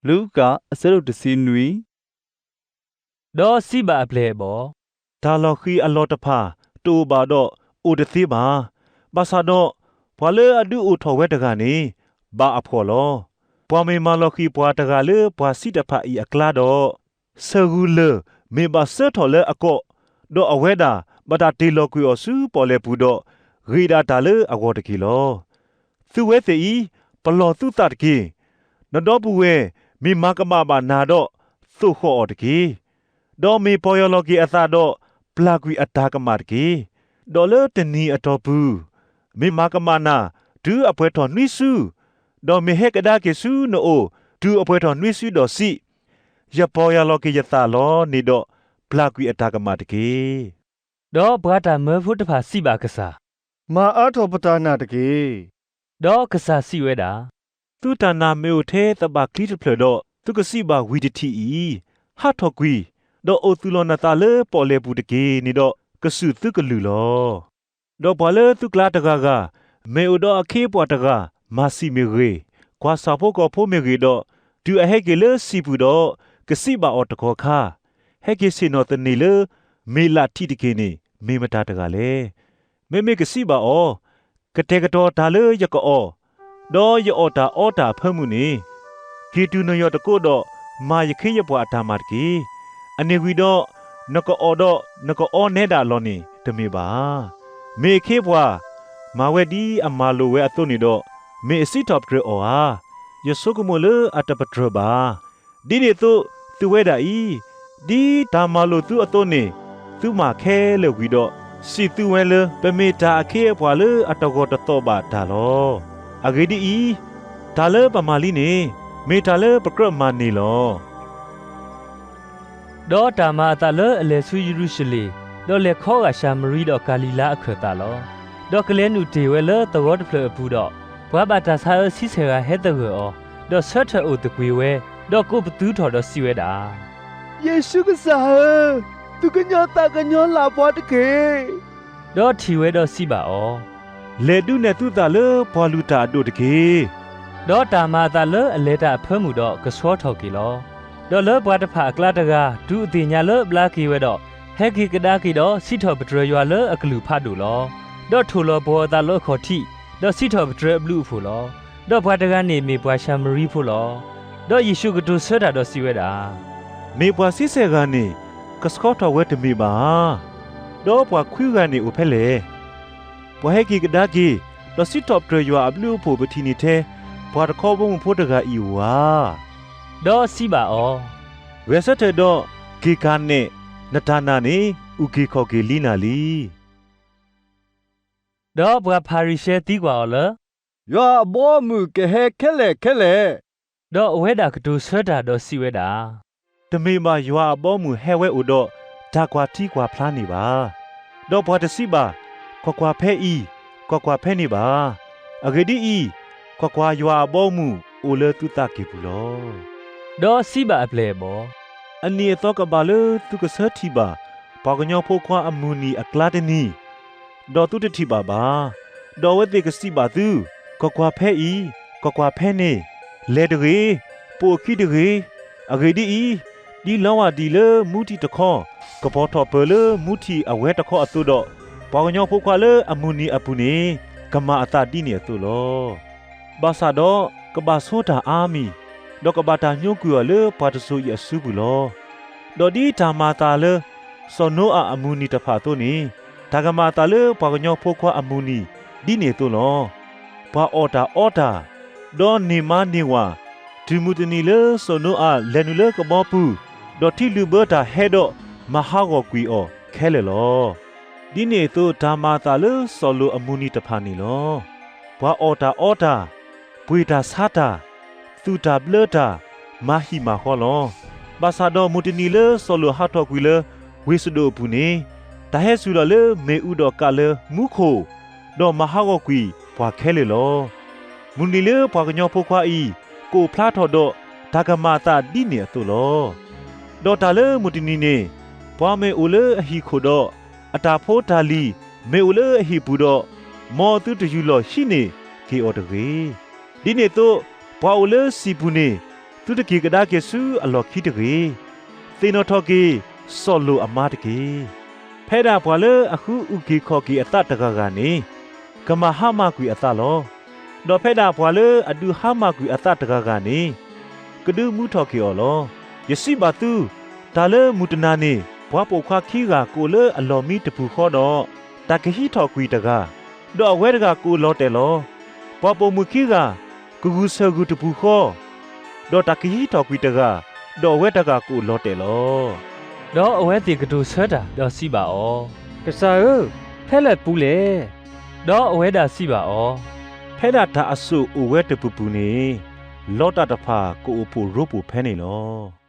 လူၤကၣ် အဆၢဒိၣ်တဆံနွံ. ဒီးစံးဘၣ်အပျဲၢ်အဘီၣ်, တၢ်လီၤဃံၤအလီၢ်တဖၣ် တအိၣ်ဘၣ်ဒီးအိၣ်တသ့ဘၣ်. ဘၣ်ဆၣ်ဒီး ပှၤလၢအဒုးအိၣ်ထီၣ်ဝဲတဂၤန့ၣ် ဘၣ်အဖှီၣ်လီၤ. ပှၤမ့ၢ်မၤလီၤဃံၤပှၤတဂၤလၢပှၤဆံးတဖၣ်အံၤအကျါဒီး, ဆၢၣ်ဂူာ်လၢၢ်မ့ၢ်ဘၣ်စၢထီၣ်လၢအကီၢ်, ဒီးအဝဲဒၣ်ဘၣ်တၢ်တ့ၢ်လီၤကွံာ်အီၤဆူပီၣ်လဲၣ်ပူၤဒီး ဂ့ၤဒၣ်တၢ်လၢအဂီၢ်တက့ၢ်လီၤ. သုဝဲသ့ၣ်အံၤ, ပလီၢ်သုသးတက့ၢ်. နဒီပုၢ်ဝဲၢ်မ့ၢ်မၤကမၣ်ဘၣ်နၤဒီး, သိၣ်ဃီၣ်အီၤတက့ၢ်. ဒီးမ့ၢ်ပီၢ်ယၢ်လီၤက့ၤအသးဒီး, ပျၢ်ကွံာ်အတၢ်ကမၣ်တက့ၢ်. ဒီးလၢတနံၤအတီၢ်ပူၤ, မ့ၢ်မၤကမၣ်နၤတုၤအပှဲၤထီၣ်နွံစု, ဒီးမ့ၢ်ဟဲကဒါက့ၤဆူနအိၣ်တုၤအပှဲၤထီၣ်နွံစုဒီးစံး, ယပီၢ်ယၢ်လီၤက့ၤယသးလီၤန့ၣ်ဒီး, ပျၢ်ကွံာ်အတၢ်ကမၣ်တက့ၢ်. ဒီးပှၤတၢ်မၢဖိတဖၣ်စံးဘၣ်ကစၢ်, မၤအါထီၣ်ပတၢ်နာ်တက့ၢ်. ဒီးကစၢ်စံးဝဲဒၣ်, သုတၢ်နာ်မ့ၢ်အိၣ်ထဲသဘၣ်ချံတဖျၢၣ်ဒီး, သုကစံးဘၣ်ဝံၤတထံၣ်အံၤ, ဟးထီၣ်ကွံာ်, ဒီးအိၣ်သူၣ်လီၤနသးလၢပီၣ်လဲၣ်ပူၤတက့ၢ်န့ၣ်ဒီး, ကစူၢ်သုကလုၢ်လီၤ. ဒီးပှၤလၢသုကျါတဂၤဂၤ, မ့ၢ်အိၣ်ဒီးအခ့အပှၤတဂၤ, မၤစံာ်မ့ၢ်ဂ့ၤ, ကွၢ်ဆၣ်ဖိကီၢ်ဖိမ့ၢ်ဂ့ၤဒီး, တုၤအဟဲက့ၤလၢစံာ်ပူၤဒီး, ကစံးဘၣ်အီၤတကီၢ်ခါ, ဟဲက့ၤဆ့ၣ်နီၤသန့ၤလၢ မ့ၢ်လးထံးတက့ၢ်န့ၣ် မ့ၢ်မတၤတဂၤလဲၣ်. မ့မ့ၢ်ကစံးဘၣ်အီၤ, ကတဲာ်ကတီၤတၢ်လၢယကအီၣ်, ဒီးယအီၣ်တၢ်အီတၢ်အဖၢမုၢ်န့ၣ်, က့ၤတုၤနယီၢ်တကိးဒီး, မၤယခ့ယပှၤအတၢ်မၤတက့ၢ်. အန့ၣ်ဝံၤဒီး, နကအီၣ်ဒီးနကအီနဲဒၣ်လီၤန့ၣ် တမ့ၢ်ဘၣ်ဧါ. မ့ၢ်အခ့အပှၤ, မၤဝဲဒ်အမၤလိာ်ဝဲအသိးန့ၣ်ဒီး, မ့ၢ်အစံးထီၣ်ပတြၢၤအီၤဧါ. ယဆိကမိၣ်လၢအတပတြၢၤဘၣ်. ဒ်န့ၣ်အသိးသုဝဲဒၣ်အံၤ, ဒ်တၢ်မၤလိာ်သုအသိးန့ၣ်, သုမၤခဲလၢာ်ဝံၤဒီး, စံးသုဝဲလၢပမ့ၢ်တၢ်အခ့အပှၤလၢအတဂီၢ်တသီၣ်ဘၣ်တၢ်လီၤ. အဂ့ၢ်ဒ်အံၤ, တၢ်လၢပမၤလံန့ၣ်, မ့ၢ်တၢ်လၢပကြၢးမၤန့ၢ်လီၤ. ဒီးတၢ်မၤအသးလၢအလဲၤဆူယရူၤၡလ့ၣ်, ဒီးလဲၤခီဂာ်ၡၤမရံဒီးကၤလံၤလါအခၢၣ်သးလီၤ. ဒီးကလဲၤနုာ်တ့ၢ်ဝဲလၢသဝီတဖျၢၣ်အပူၤဒီး, ပှၤဘၣ်တၢ်ဆါအၢဆံဆဲၣ်ဂၤဟဲသဂၢၢ်အီၤ, ဒီးဆၢထၢၣ်အိၣ်သကွ့ၤဝဲ, ဒီးကိးပသူထီၣ်ဒီးစံးဝဲဒၣ်, ယ့ၣ်ၡူးကစၢ်ဧၢ, သုကညီသးကညီၤလၢ်ပှၤတက့ၢ်. ဒီးထံၣ်ဝဲဒီးစံးဘၣ်အီၤ, လဲၤဒုးနဲၣ်သုသးလၢပှၤလုၢ်တၢ်အဒိၣ်တက့ၢ်. ဒီးတၢ်မၤအသးလၢအလဲၤတၢ်အဖၢမုၢ်ဒီးကဆှီထီၣ်က့ၤလီၤ. ဒီးလၢပှၤတဖၣ်အကျါတဂၤ တုၤအသ့ၣ်ညါလၢဘျါက့ၤဝဲဒီး, ဟဲက့ၤကဒါက့ၤဒီးစံးထီၣ်ပတြၢၤယွၤလၢအကလုၢ်ဖးဒိၣ်လီၤ. ဒီးထိၣ်လီၤပှီၤအသးလၢအခီၣ်ထံး, ဒီးစံးထီၣ်ပတြၢၤအဘျုးအဖှိၣ်လီၤ. ဒီးပှၤတဂၤန့ၣ်မ့ၢ်ပှၤၡၤမရံဖိလီၤ. ဒီးယ့ၣ်ၡူးကတိၤဆၢတၢ်ဒီးစံးဝဲဒၣ်, မ့ၢ်ပှၤဆံဆဲၣ်ဂၤန့ၣ်, ကဆှီထီၣ်ဝဲတမ့ၢ်ဘၣ်ဧါ. ဒီးပှၤခွံဂၤန့ၣ်အိၣ်ဖဲလဲၣ်. ပှၤဟဲက့ၤကဒါက့ၤ, ဒီးစံးထီၣ်ပတြၢၤယွၤအဘျုးအဖှိၣ်ပထံၣ်န့ၢ်ထဲ, ပှၤတခီဘီမုၢ်ဖိတဂၤအံၤဧါ. ဒီးစံးဘၣ်အီၤ, ဂဲၤဆၢထၢၣ်ဒီးက့ၤကၤနဲၣ်, နတၢ်နာ်န့ၣ်အုၣ်က့ၤခီၣ်က့ၤလံနၤလံ. ဒီးပှၤဖၤရံၤၡဲသံကွၢ်အီၤလၢ, ယွၤအဘီအမုၢ်ကဟဲခဲလၢာ်ခဲလၢာ်. ဒီးအဝဲဒၣ်ကတိၤဆၢတၢ်ဒီးစံးဝဲဒၣ်, တမ့ၢ်ဘၣ်ယွၤအဘီအမုၢ်ဟဲဝဲအိၣ်ဒီး, တၢ်ကွၢ်ထံကွၢ်ဖျါန့ၣ်ဘၣ်. ဒီးပှၤတစံးဘၣ်, ကွၢ်ကွၢ်ဖဲအံၤ, ကွၢ်ကွၢ်ဖဲန့ၣ်ဘၣ်. အဂ့ၢ်ဒ်အံၤ, ကွၢ်ကွၢ်ယွၤအဘီအမုၢ်အိၣ်လၢသုသးကံၢ်ပူၤလီၤ. ဒီးစံးဘၣ်အပျဲၢ်အဘီၣ်, အနံၣ်အသီကဘၣ်လၢသုကဆၢထံၣ်ဘၣ်, ပှၤကညီဖိခွါအမုၢ်နံၤအကျါတနံၤ, ဒီးသုတထံၣ်ဘၣ်ဘၣ်. ဒီးအဝဲသ့ၣ်ကစံးဘၣ်သု, ကွၢ်ကွၢ်ဖဲအံၤ, ကွၢ်ကွၢ်ဖဲန့ၣ်, လဲၤတဂ့ၤ, ပိာ်အခံတဂ့ၤ. အဂ့ၢ်ဒ်အံၤ, ဒ်လီဝၢ်ဒံၣ်လၢမူထံၣ်တခီ, ကဖီၣ်ထီၣ်ပၢၢ်လၢမူထံၣ်အဝဲတခီအသိးဒီး, ပှၤကညီဖိခွါလၢအမုၢ်နံၤအပူၤန့ၣ်, ကမၤအသးဒ်န့ၣ်အသိးလီၤ. ဘၣ်ဆၣ်ဒီးကဘၣ်ဆိတၢ်အါမံၤ, ဒီးကဘၣ်တၢ်ညိကွံာ်အီၤလၢပှၤတစိၤအံၤအစုပူၤလီၤ. ဒီးဒ်တၢ်မၤအသးလၢ စီၤနိအၤအမုၢ်နံၤတဖၣ်အသိးန့ၣ်, တၢ်ကမၤအသးလၢပှၤကညီဖိခွါအမုၢ်နံၤဒ်န့ၣ်အသိးလီၤ. ပှၤအီၣ်တၢ်အီတၢ်, ဒီးန့ၢ်မါန့ၢ်ဝၤ, တုၤမုၢ်တနံၤလၢစီၤနိအၤလဲၤနုာ်လၢကဘီပူၤ, ဒီးထံလုာ်ဘၢတၢ်ဟဲဒီးမၤဟးဂီၤကွံာ်အီၤခဲလၢာ်လီၤ. ဒ်န့ၣ်အသိးတၢ်မၤအသးလၢစီၤလိာ်အမုၢ်နံၤတဖၣ်န့ၣ်လီၤ. ပှၤအီၣ်တၢ်အီတၢ်, ပှ့ၤတၢ်ဆါတၢ်, သူၣ်တၢ်ဘျၢတၢ်, မၤဟံၣ်မၤဃီလီၤ. ဘၣ်ဆၣ်ဒီးမုၢ်တနံၤလၢစီၤလိာ်ဟးထီၣ်ကွံာ်လၢဝ့ၢ်စဒိၣ်အပူၤန့ၣ်, တၢ်ဟဲစူၤလီၤလၢမ့ၣ်အူဒီးကးလၢမူခိၣ်, ဒီးမၤဟးဂီၤကွံာ်ပှၤခဲလၢာ်လီၤ. မုၢ်တနံၤလၢပှၤကညီဖိခွါအံၤ ကအိၣ်ဖျါထီၣ်ဒီးတၢ်ကမၤအသးဒ်န့ၣ်အသိးလီၤ. ဒီးတၢ်လၢမုၢ်တနံၤန့ၣ်, ပှၤမ့ၢ်အိၣ်လၢအဟံၣ်ခိၣ်ဒီး, အတၢ်ဖိတၢ်လံၤမ့ၢ်အိၣ်လၢအဟံၣ်ပူၤဒီး, မ်သုတယူၢ်လီၤဟံးန့ၢ်က့ၤအီၤတဂ့ၤ. ဒ်န့ၣ်အသိး, ပှၤအိၣ်လၢစံာ်ပူၤန့ၣ်, သုတက့ၤကဒါက့ၤဆူအလီၢ်ခံတဂ့ၤ. သ့ၣ်နီၣ်ထီၣ်က့ၤစီၤလိာ်အမါတက့ၢ်. ဖဲဒၣ်ပှၤလၢအဃုအုၣ်က့ၤခီၣ်က့ၤအသးတဂၤဂၤန့ၣ် ကမၤဟါမၢ်ကွံာ်အသးလီၤ. ဒီးဖဲဒၣ်ပှၤလၢအဒုးဟါမၢ်ကွံာ်အသးတဂၤဂၤန့ၣ် ကဒုးမူထီၣ်က့ၤအီၤလီၤ. ယစံးဘၣ်သု, တၢ်လၢမုၢ်တနၤန့ၣ် ပှၤပိာ်ခွါခံဂၤကအိၣ်လၢအလီၢ်မံတပူၤဃီဒီး တၢ်ကဟံးထီၣ်ကွံာ်တဂၤ, ဒီးအဝဲတဂၤကအိၣ်လီၤတဲာ်လီၤ. ပှၤပိာ်မုၣ်ခံဂၤ ကဂုာ်ဆၢၣ်ဂုာ်တပူၤဃီ, ဒီးတၢ်ကဟံးထီၣ်ကွံာ်တဂၤ, ဒီးအဝဲတဂၤကအိၣ်လီၤတဲာ်လီၤ. ဒီးအဝဲသ့ၣ်ကတိၤဆၢတၢ် ဒီးစံးဘၣ်အီၤ, ကစၢ်ဧၢ, ဖဲလဲၣ်ပူၤလဲၣ်. ဒီးအဝဲဒၣ်စံးဘၣ်အီၤ, ဖဲဒၣ်တၢ်အစိၣ်အိၣ်ဝဲတပူၤပူၤန့ၣ် လီၤတၢ်တဖၣ်ကအိၣ်ဖှိၣ်ရိဖှိၣ်ဖဲန့ၣ်လီၤ.